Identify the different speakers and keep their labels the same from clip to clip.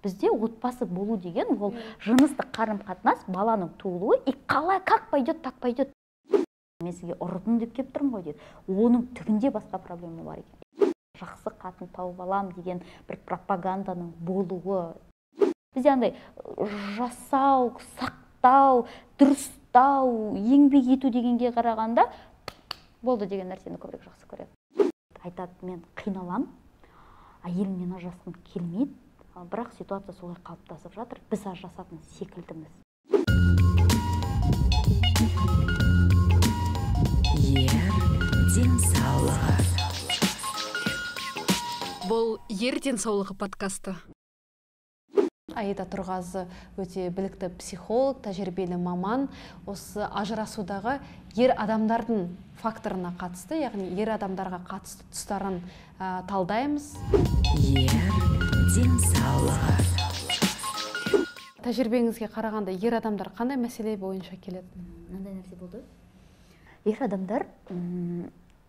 Speaker 1: Бізде отбасы болу деген ол жыныстық қарым-қатынас, баланың туылуы, и қалай, как пойдет, так пойдет. Мен сізге ұрдым деп келіп тұрмын ғой дейді. Оның түбінде басқа проблема бар екен. Жақсы қатын тауып алам деген бір пропаганданың болуы. Бізде андай жасау, сақтау, дұрыстау, еңбек ету дегенге қарағанда болды деген нәрсені көбірек жақсы көреді. Айтады, мен қиналам, әйеліммен ажырасқым келмейді, бірақ ситуация солай қалыптасып жатыр, біз ажырасатын секілдіміз.
Speaker 2: Ер денсаулығы.
Speaker 3: Бұл Ер денсаулығы подкасты.
Speaker 4: Аида Тұрғазы өте білікті психолог, тәжірибелі маман. Осы ажырасудағы ер адамдардың факторына қатысты, яғни ер адамдарға қатысты тұстарын талдаймыз.
Speaker 2: Ер денсаулығы.
Speaker 4: Тәжірибеңізге қарағанда ер адамдар қандай мәселе бойынша келеді?
Speaker 1: Мынандай нәрсе болды. Ер адамдар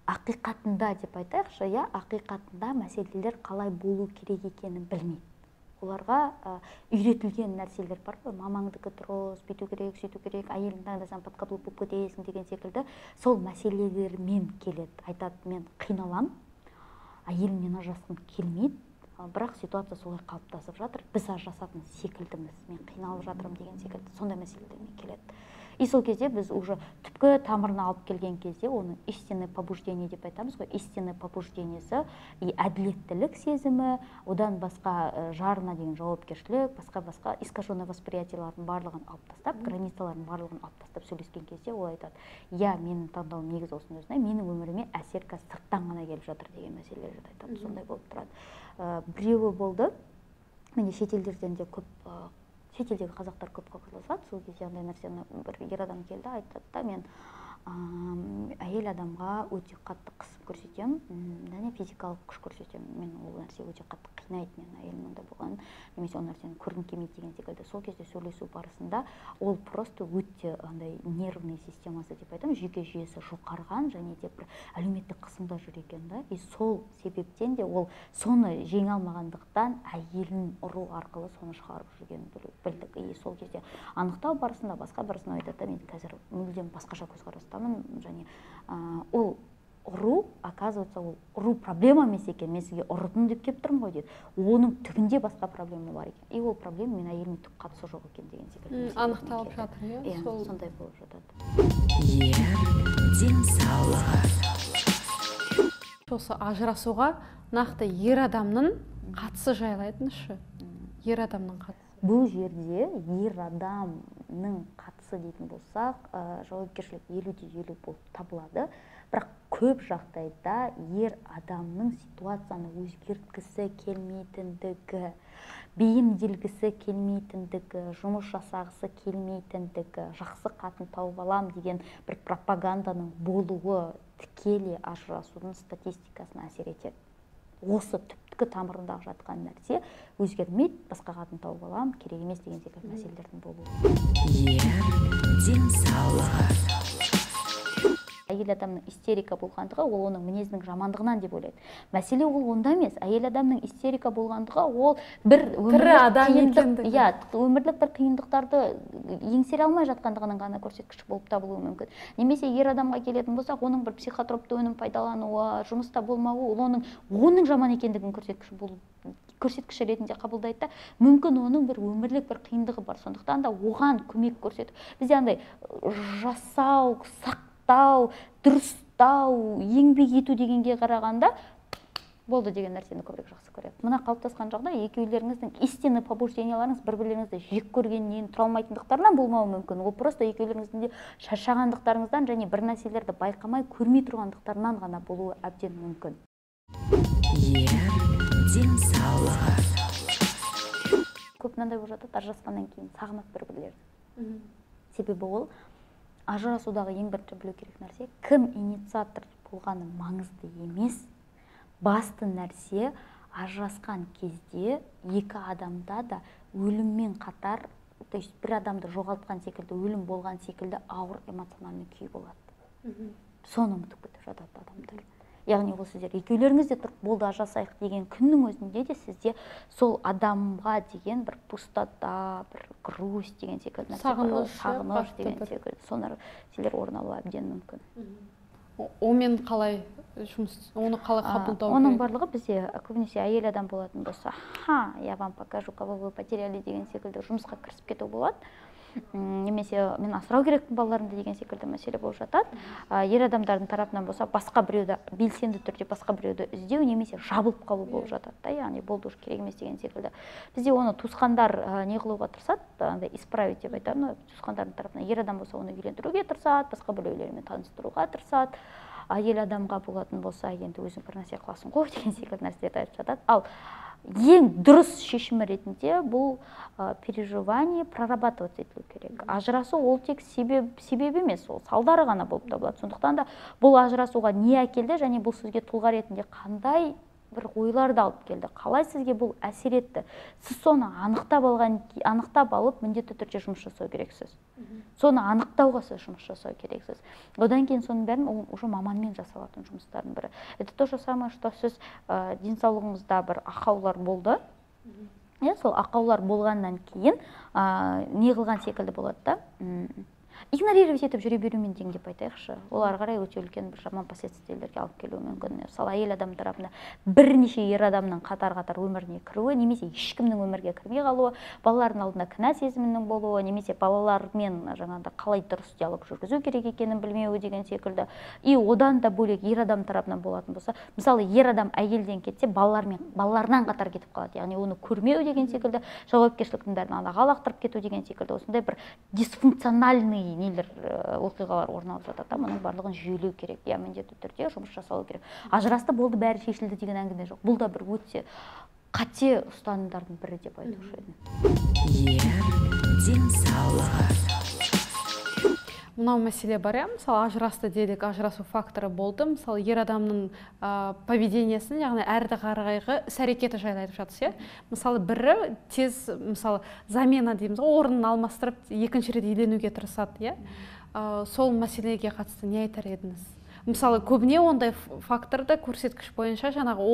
Speaker 1: ақиқатында деп айтайықшы, иә, ақиқатында мәселелер қалай болу керек екенін білмейді. Оларға үйретілген нәрселер бар ғой, мамаңдікі дұрыс, бүйту керек, сөйту керек, әйеліңді таңдасаң подкаблук болып кетесің деген секілді, сол мәселелермен келеді. Айтады, мен қиналам, әйеліммен ажырасқым келмейді, бірақ ситуация солай қалыптасып жатыр, біз ажырасатын секілдіміз, мен қиналып жатырмын деген секілді, сондай мәселелермен келеді. И сол кезде біз уже түпкі тамырына алып келген кезде оның истинное побуждение деп айтамыз ғой, истинное побуждениесі и әділеттілік сезімі, одан басқа жарына деген жауапкершілік, басқа-басқа искаженное восприятиелардың барлығын алып тастап, границалардың барлығын алып тастап сөйлескен кезде ол айтады, иә, менің таңдауым негізі осының өзіне, менің өміріме әсер қазір сырттан ғана келіп жатыр деген мәселелерді айтады, сондай болып тұрады. Біреуі болды, міне шетелдерден де көп, шетелдегі қазақтар көп хабарласады, сол кезде андай нәрсені бір ер адам келді, айтады да, мен әйел адамға өте қатты қысым көрсетемін, және физикалық күш көрсетемін, мен ол нәрсе өте қатты қинайды, мен әйелім ондай болғанын, немесе ол нәрсені көргім келмейді деген секілді. Сол кезде сөйлесу барысында ол просто өте андай нервный системасы деп айтамын, жүйке жүйесі жоқарған және де бір әлеуметтік қысымда жүр екен да, и сол себептен де ол соны жеңе алмағандықтан әйелін ұру арқылы соны шығарып жүргенін білдік. И сол кезде анықтау барысында басқа барысында айтады да, мен қазір мүлдем басқаша көзқарастамын, және ол ұру, оказывается, ол ұру проблема емес екен, мен сізге ұрдым деп келіп тұрмын ғой дейді. Оның түбінде басқа проблема бар екен. И ол проблема мен әйеліме түк қатысы жоқ екен деген секілді.
Speaker 4: Анықталып жатыр, иә?
Speaker 1: Иә, сондай болып жатады.
Speaker 2: Ер денсаулығы.
Speaker 4: Осы ажырасуға нақты ер адамның қатысы жайлы айтыңызшы. Ер адамның қатысы.
Speaker 1: Бұл жерде ер адамның қатысы дейтін болсақ, жауапкершілік 50-50 болып табылады. Бірақ көп жағдайда ер адамның ситуацияны өзгерткісі келмейтіндігі, бейімделгісі келмейтіндігі, жұмыс жасағысы келмейтіндігі, жақсы қатын тауып алам деген бір пропаганданың болуы тікелей ажырасудың статистикасына әсер етеді. Осы түпкі тамырындағы жатқан нәрсе өзгермейді, басқа қатын тауып алам, керек емес деген секілді мәселелердің болуы.
Speaker 2: Ер денсаулығы.
Speaker 1: Әйел адамның истерика болғандығы ол оның мінезінің жамандығынан деп ойлайды. Мәселе ол онда емес. Әйел адамның истерика болғандығы ол бір өмірлік бір қиындықтарды еңсере алмай жатқандығының ғана көрсеткіші болып табылуы мүмкін. Немесе ер адамға келетін болсақ, оның бір психотропты өнім пайдалануы, жұмыста болмауы, ол оның жаман екендігін көрсеткіші ретінде қабылдайды да, мүмкін оның бір өмірлік бір қиындығы бар. Сондықтан да оған көмек көрсету. Бізде андай жасау, сақтау, дұрыстау, еңбек ету дегенге қарағанда болды деген нәрсені көбірек жақсы көреді. Мына қалыптасқан жағдай екеулеріңіздің истинный побужденияларыңыз бір-бірлеріңізді жек көргеннен, тұра алмайтындықтарынан болмауы мүмкін. Ол просто екеулеріңіздің де шаршағандықтарыңыздан және бір нәрселерді байқамай көрмей тұрғандықтарынан ғана болуы әбден мүмкін.
Speaker 2: Ер денсаулығы.
Speaker 1: Көп мынандай болып жатады, ажырасқаннан кейін сағынады бір-бірлерін. Себебі ол ажырасудағы ең бірінші білу керек нәрсе, кім инициатор болғаны маңызды емес. Басты нәрсе, ажырасқан кезде екі адамда да өліммен қатар, то есть бір адамды жоғалтқан секілді, өлім болған секілді ауыр эмоциональный күй болады. Соны ұмытып кетіп жатады адамдар. Яғни ол сіздер екеулеріңіз де тұрып болды ажырасайық деген күннің өзінде де сізде сол адамға деген бір пустота, бір грусть деген секілді нәрсе бар ғой,
Speaker 4: Сағыныш,
Speaker 1: сағыныш
Speaker 4: бақытты
Speaker 1: деген
Speaker 4: бір.
Speaker 1: секілді сол нәрселер орын алуы әбден мүмкін.
Speaker 4: Онымен қалай жұмыс, оны қалай қабылдау
Speaker 1: Оның
Speaker 4: керек?
Speaker 1: барлығы бізде көбінесе әйел адам болатын болса, ха, я вам покажу, кого вы потеряли деген секілді жұмысқа кірісіп кету болады. Немесе мен асырау керекпін балаларымды деген секілді мәселе болып жатады. Ер адамдардың тарапынан болса, басқа біреуді белсенді түрде басқа біреуді іздеу немесе жабылып қалу болып жатады да, яғни болды, уже керек емес деген секілді. Бізде оны туысқандар не қылуға тырысады, андай исправить деп айтамын, туысқандардың тарапынан ер адам болса, оны үйлендіруге тырысады, басқа біреулермен таныстыруға тырысады. Әйел адамға болатын болса, енді өзің бір нәрсе қыласың ғой деген секілді нәрселерді айтып жатады. Ал ең дұрыс шешімі ретінде бұл переживание прорабатываться етілу керек. Ажырасу ол тек себеп емес, ол салдары ғана болып табылады. Сондықтан да бұл ажырасуға не әкелді және бұл сізге тұлға ретінде қандай бір ойларды алып келді, қалай сізге бұл әсер етті, сіз соны анықтап алып міндетті түрде жұмыс жасау керексіз. Соны анықтауға сіз жұмыс жасау керексіз. Одан кейін соның бәрін ол уже маманмен жасалатын жұмыстардың бірі. Это то же самое, что сіз денсаулығыңызда бір ақаулар болды, иә, сол ақаулар болғаннан кейін не қылған секілді болады да, игнорировать етіп жүре берумен тең деп айтайықшы. Ол ары қарай өте үлкен бір жаман последствиялерге алып келуі мүмкін. Мысалы, әйел адам тарапында бірнеше ер адамның қатар-қатар өміріне кіруі немесе ешкімнің өмірге кірмей қалуы, балалардың алдында кінә сезімінің болуы немесе балалармен жаңағыдай қалай дұрыс диалог жүргізу керек екенін білмеуі деген секілді. И одан да бөлек ер адам тарапынан болатын болса, мысалы, ер адам әйелден кетсе, балаларынан қатар кетіп қалады, яғни оны көрмеу деген секілді, жауапкершіліктің бәрін анаға лақтырып кету деген секілді, осындай бір дисфункциональный нелер, оқиғалар орын алып жатады да. Мұның барлығын жүйелеу керек, иә, міндетті түрде жұмыс жасалу керек. Ажырасты, болды, бәрі шешілді деген әңгіме жоқ. Бұл да бір өте қате ұстанымдардың бірі деп айтушы едім.
Speaker 2: Ер денсаулығы.
Speaker 4: Мынау мәселе бар, иә, мысалы, ажырасты делік, ажырасу факторы болды. Мысалы, ер адамның поведениесін, яғни әрді қарайғы іс әрекеті жайлы айтып жатырсыз, иә. Мысалы, бірі тез, мысалы, замена дейміз ғой, орнын алмастырып екінші рет үйленуге тырысады, иә. Сол мәселеге қатысты не айтар едіңіз? Мысалы, көбіне ондай факторды көрсеткіш бойынша жаңағы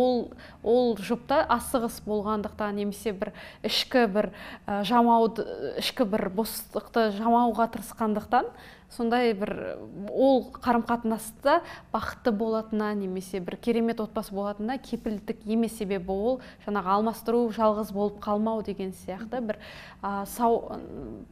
Speaker 4: ол жұпта асығыс болғандықтан немесе бір ішкі бір жамауды, ішкі бір бостықты жамауға тырысқандықтан сондай бір ол қарым-қатынаста бақытты болатынына немесе бір керемет отбасы болатынына кепілдік емес. Себебі ол жаңағы алмастыру, жалғыз болып қалмау деген сияқты бір сау,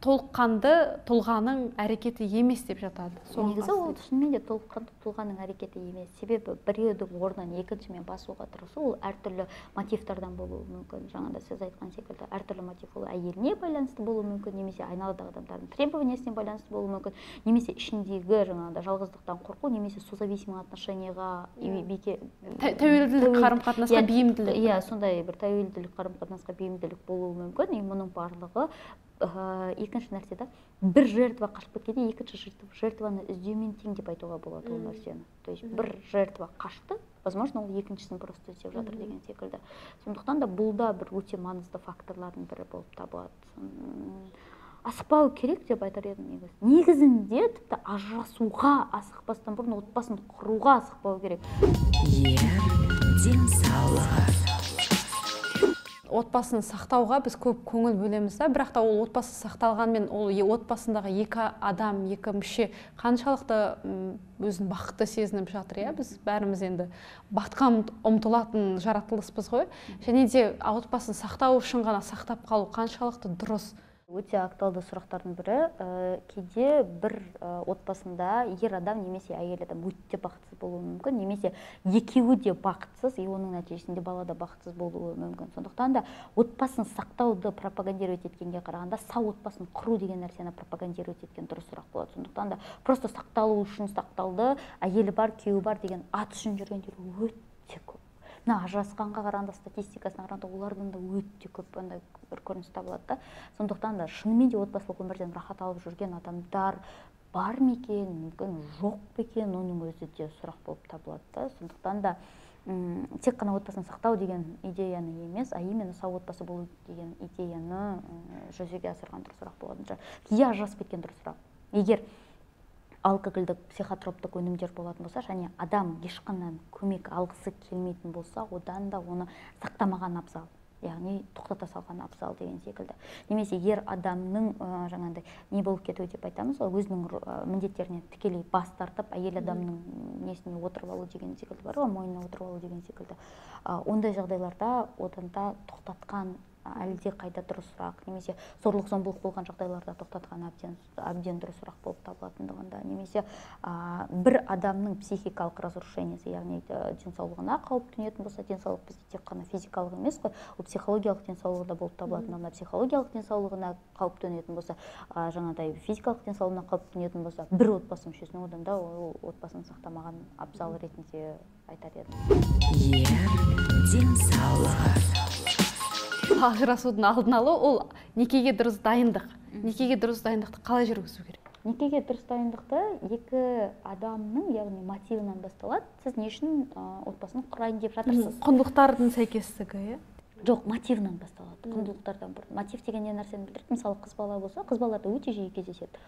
Speaker 4: толыққанды тұлғаның әрекеті емес деп жатады. Соған
Speaker 1: Негізі ол
Speaker 4: қатысты.
Speaker 1: шынымен де толыққанды тұлғаның әрекеті емес. Себебі біреудің орнын екіншімен басуға тырысу ол әртүрлі мотивтардан болуы мүмкін. Жаңа да сіз айтқан секілді, әртүрлі мотив, ол әйеліне байланысты болуы мүмкін немесе айналадағы адамдардың требованиясіне байланысты болуы мүмкін немесе ішіндегі жаңағыдай жалғыздықтан қорқу немесе созависимый отношенияға
Speaker 4: Тәуелділік қарым-қатынасқа бейімділік.
Speaker 1: Иә, сондай бір тәуелділік қарым-қатынасқа бейімділік болуы мүмкін. И мұның барлығы екінші нәрсе да, бір жертва қашып кеткенде екінші жертваны іздеумен тең деп айтуға болады ол нәрсені. То есть бір жертва қашты, возможно, ол екіншісін просто іздеп жатыр деген секілді. Сондықтан да бұл да бір өте маңызды факторлардың бірі болып табылады. Асықпау керек деп айтар едім негізі. Негізінде тіпті ажырасуға асықпастан бұрын отбасын құруға асықпау керек.
Speaker 2: Ер денсаулығы.
Speaker 4: Отбасын сақтауға біз көп көңіл бөлеміз да, бірақ та ол отбасы сақталғанмен ол отбасындағы екі адам, екі мүше қаншалықты өзін бақытты сезініп жатыр, иә? Біз бәріміз енді бақытқа ұмтылатын жаратылыспыз ғой. Және де отбасын сақтау үшін ғана сақтап қалу қаншалықты дұрыс?
Speaker 1: Өте актуалды сұрақтардың бірі. Кейде бір отбасында ер адам немесе әйел адам өте бақытсыз болуы мүмкін, немесе екеуі де бақытсыз, и оның нәтижесінде бала да бақытсыз болуы мүмкін. Сондықтан да отбасын сақтауды пропагандировать еткенге қарағанда сау отбасын құру деген нәрсені пропагандировать еткен дұрысырақ болады. Сондықтан да просто сақталу үшін сақталды, әйелі бар, күйеуі бар деген ат үшін жүргендер өте көп. Мына ажырасқанға қарағанда, статистикасына қарағанда, олардан да өте көп андай бір көрініс табылады да. Сондықтан да шынымен де отбасылық өмірден рахат алып жүрген адамдар бар ма екен, мүмкін жоқ па екен, оның өзі де сұрақ болып табылады да. Сондықтан да тек қана отбасын сақтау деген идеяны емес, а именно сау отбасы болу деген идеяны жүзеге асырған дұрысырақ болатын шығар. Кейде ажырасып кеткен дұрысырақ. Егер Алкогольдік, психотроптық өнімдер болатын болса және адам ешқандай көмек алғысы келмейтін болса, одан да оны сақтамаған абзал, яғни тоқтата салған абзал деген секілді. Немесе ер адамның жаңағындай не болып кетуі деп айтамыз ғой, өзінің міндеттерінен тікелей бас тартып, әйел адамның несіне отырып алу деген секілді бар ғой, мойнына отырып алу деген секілді. Ондай жағдайларда одан да тоқтатқан әлде қайда дұрысырақ, немесе зорлық зомбылық болған жағдайларда тоқтатқан әбден дұрысырақ болып табылатындығында, немесе бір адамның психикалық разрушениесі, яғни денсаулығына қауіп төнетін болса, денсаулық бізде тек қана физикалық емес қой, ол психологиялық денсаулығы да болып табылатындығында, психологиялық денсаулығына қауіп төнетін болса, жаңағыдай физикалық денсаулығына қауіп төнетін болса, бір отбасы мүшесінің одан да ол отбасын сақтамаған абзал ретінде айтар едім.
Speaker 2: Ер денсаулығы.
Speaker 4: Ажырасудың алдын алу ол некеге дұрыс дайындық. Некеге дұрыс дайындықты қалай жүргізу керек?
Speaker 1: Некеге дұрыс дайындықты екі адамның, яғни мотивінен басталады. Сіз не үшін отбасын құрайын деп жатырсыз?
Speaker 4: Құндылықтардың сәйкестігі, иә?
Speaker 1: Жоқ, мотивінен басталады. Құндылықтардан бұрын. Мотив деген не нәрсені білдіреді? Мысалы, қыз бала болса, қыз балаларда өте жиі кездеседі.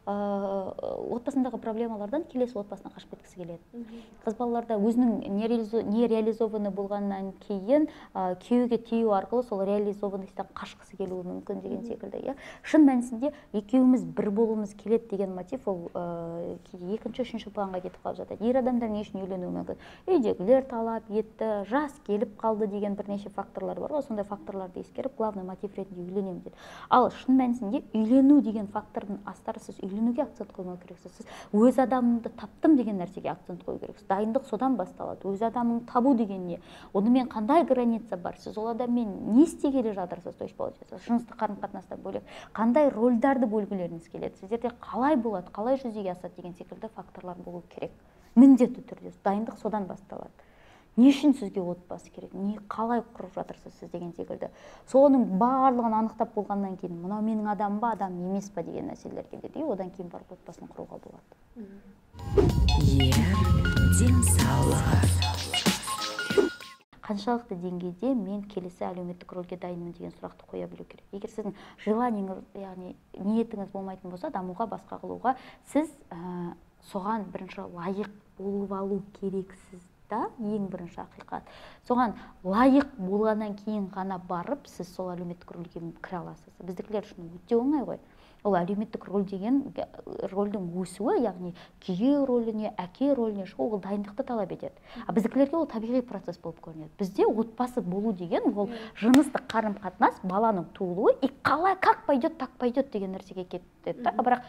Speaker 1: Отбасындағы проблемалардан келесі отбасына қашып кеткісі келеді. Қыз балаларда өзінің нереализованный болғаннан кейін күйеуге тию арқылы сол реализованностьтан қашқысы келуі мүмкін деген секілді. Иә? Шын мәнісінде екеуміз бір болуымыз келеді деген мотив ол кейде екінші, үшінші планға кетіп қалып жатады. Ер адамдар не үшін үйленуі мүмкін? Үйдегілер талап етті, жас келіп қалды деген бірнеше факторлар бар ғой, сондай факторларды ескеріп, главный мотив ретінде үйленемін дейді. Ал шын мәнісінде үйлену деген фактордың астары сіз үйленуге акцент қоймау керексіз. Сіз өз адамымды таптым деген нәрсеге акцент қою керексіз. Дайындық содан басталады. Өз адамыңды табу деген не? Онымен қандай граница бар? Сіз ол адаммен не істегелі жатырсыз? То есть, получается, жыныстық қарым-қатынастан бөлек қандай рольдарды бөлгілеріңіз келеді? Сіздерде қалай болады, қалай жүзеге асады деген секілді факторлар болу керек. Міндетті түрде дайындық содан басталады. Не үшін сізге отбасы керек? Не қалай құрып жатырсыз сіз деген секілді. Соның барлығын анықтап болғаннан кейін мынау менің адамым ба, адам емес па деген мәселелер келеді. И одан кейін барып отбасын құруға болады.
Speaker 2: Ер денсаулығы.
Speaker 1: Қаншалықты деңгейде мен келесі әлеуметтік рөлге дайынмын деген сұрақты қоя білу керек. Егер сіздің желаниеңіз, яғни ниетіңіз болмайтын болса, дамуға, басқа қылуға, сіз соған бірінші лайық болып алу керексіз. Да, ең бірінші ақиқат. Соған лайық болғаннан кейін ғана барып, сіз сол әлеуметтік рөлге кіре аласыз. Біздікілер үшін өте оңай ғой. Ол әлеуметтік роль деген рөлдің өсуі, яғни күйеу рөліне, әке рөліне шығу, ол дайындықты талап етеді. А біздікілерге ол табиғи процесс болып көрінеді. Бізде отбасы болу деген ол жыныстық қарым-қатынас, баланың туылуы, и қалай, как пойдет, так пойдет деген нәрсеге кетеді. Бірақ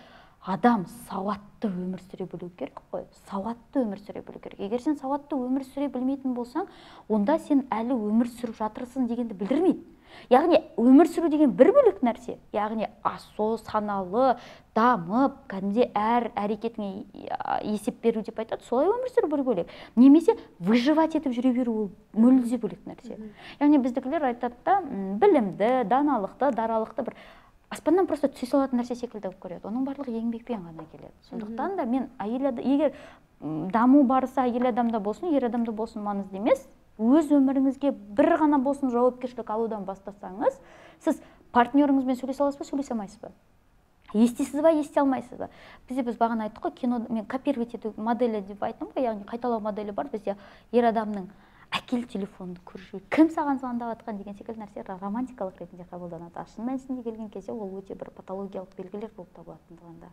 Speaker 1: адам сауатты өмір сүре білу керек қой. Сауатты өмір сүре білу керек. Егер сен сауатты өмір сүре білмейтін болсаң, онда сен әлі өмір сүріп жатырсың дегенді білдірмейді. Яғни өмір сүру деген бір бөлек нәрсе. Яғни асо, саналы, дамып, кәдімгідей әр әрекетіңе есеп беру деп айтады, солай өмір сүру бір бөлек. Немесе выживать етіп жүре беру ол мүлде бөлек нәрсе. Яғни біздікілер айтады да, білімді, даналықты, даралықты бір аспаннан просто түсе салатын нәрсе секілді болып көреді. Оның барлығы еңбекпен ғана келеді. Сондықтан да мен әйел, егер даму барысы әйел адамда болсын, ер адамда болсын маңызды емес, өз өміріңізге бір ғана болсын жауапкершілік алудан бастасаңыз, сіз партнеріңізбен сөйлесе аласыз ба, сөйлесе алмайсыз ба? Естисіз ба, ести алмайсыз ба? Бізде біз бағана айттық қой, кино мен копировать ету моделі деп айттым ғой, яғни қайталау моделі бар. Бізде ер адамның әкел телефонды көрші, кім саған звондап жатқан деген секілді нәрсе романтикалық ретінде қабылданады. А шын мәнісінде келген кезде ол өте бір патологиялық белгілер болып табылатындығында.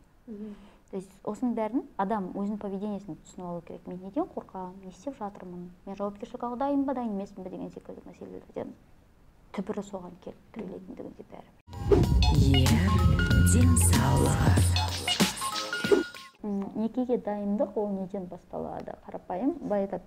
Speaker 1: То есть осының бәрін адам өзінің поведениесін түсініп алу керек. Мен неден қорқамын, не істеп жатырмын, мен жауапкершілік алуға дайын ба, дайын емеспін бе деген секілді мәселелерден түбірі соған келіп тірелетіндігінде бәрібір.
Speaker 2: Ер денсаулығы.
Speaker 1: Некеге дайындық ол неден басталады? Қарапайым, былай айтады.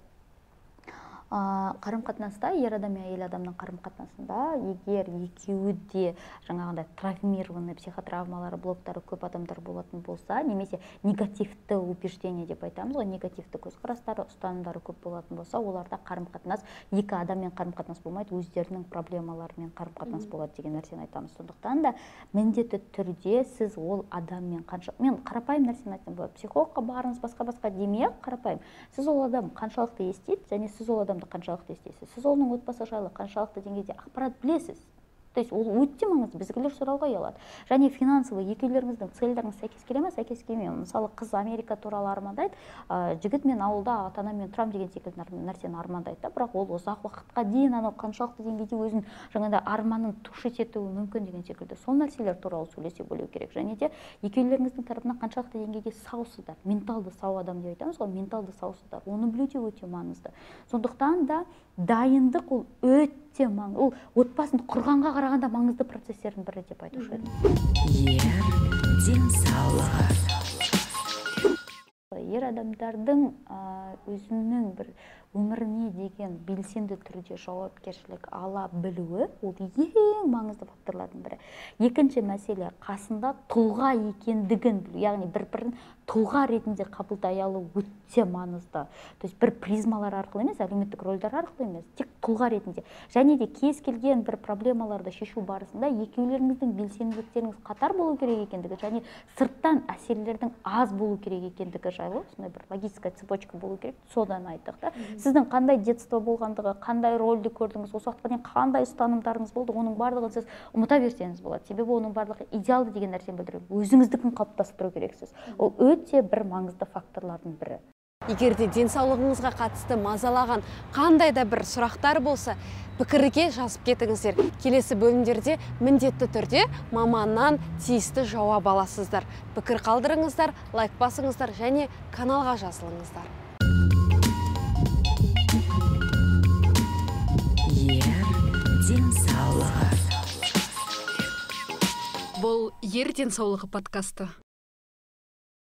Speaker 1: Қарым-қатынаста, ер адам мен әйел адамның қарым-қатынасында, егер екеуі де жаңағындай травмированный, психотравмалары, блоктары көп адамдар болатын болса, немесе негативті убеждение деп айтамыз ғой, негативті көзқарастары, ұстанымдары көп болатын болса, оларда қарым-қатынас екі адаммен қарым-қатынас болмайды, өздерінің проблемаларымен қарым-қатынас болады деген нәрсені айтамыз. Сондықтан да міндетті түрде сіз ол адаммен қанша, мен қарапайым нәрсені айтсам болады, психологқа барыңыз, басқа-басқа демей-ақ қарапайым. Сіз ол адам қаншалықты естиді және сіз ол адамды қаншалықты естисіз, сіз оның отбасы жайлы қаншалықты деңгейде ақпарат білесіз. То есть ол өте маңызды, біздікілер сұрауға ұялады. Және финансовый, екеулеріңіздің цельдеріңіз сәйкес келе ме, сәйкес келмей ме? Мысалы, қыз Америка туралы армандайды, жігіт мен ауылда ата анаммен тұрамын деген секілді нәрсені армандайды да, бірақ ол ұзақ уақытқа дейін анау қаншалықты деңгейде өзінің жаңағыдай арманын тушить етуі мүмкін деген секілді. Сол нәрселер туралы сөйлесе білу керек. Және де екеулеріңіздің тарапынан қаншалықты деңгейде саусыздар, менталды сау адам деп айтамыз ғой, менталды саусыздар, оны білу де өте маңызды. Сондықтан да дайындық ол өте маңызды, ол отбасын құрғанға қарағанда маңызды процестердің бірі деп айтушы едім.
Speaker 2: Ер денсаулығы.
Speaker 1: Ер адамдардың өзінің бір өміріне деген белсенді түрде жауапкершілік ала білуі ол ең маңызды факторлардың бірі. Екінші мәселе, қасында тұлға екендігін білу, яғни бір-бірін тұлға ретінде қабылдай алу өте маңызды. То есть бір призмалар арқылы емес, әлеуметтік рольдар арқылы емес, тек тұлға ретінде. Және де кез келген бір проблемаларды шешу барысында екеулеріңіздің белсенділіктеріңіз қатар болу керек екендігі және сырттан әсерлердің аз болу керек екендігі жайлы осындай бір логическая цепочка болу керек. Содан айттық та. Сіздің қандай детство болғандығы, қандай рольді көрдіңіз, осы уақытқа дейін қандай ұстанымдарыңыз болды, оның барлығын сіз ұмыта берсеңіз болады. Себебі оның барлығы идеалды деген нәрсені білдіреді. Өзіңіздікін қалыптастыру керексіз. Ол өте бір маңызды факторлардың бірі.
Speaker 4: Егер де денсаулығыңызға қатысты мазалаған қандай да бір сұрақтар болса, пікірге жазып кетіңіздер. Келесі бөлімдерде міндетті түрде маманнан тиісті жауап аласыздар. Пікір қалдырыңыздар, лайк басыңыздар және каналға жазылыңыздар.
Speaker 2: Ер денсаулығы.
Speaker 3: Бұл Ер денсаулығы подкасты.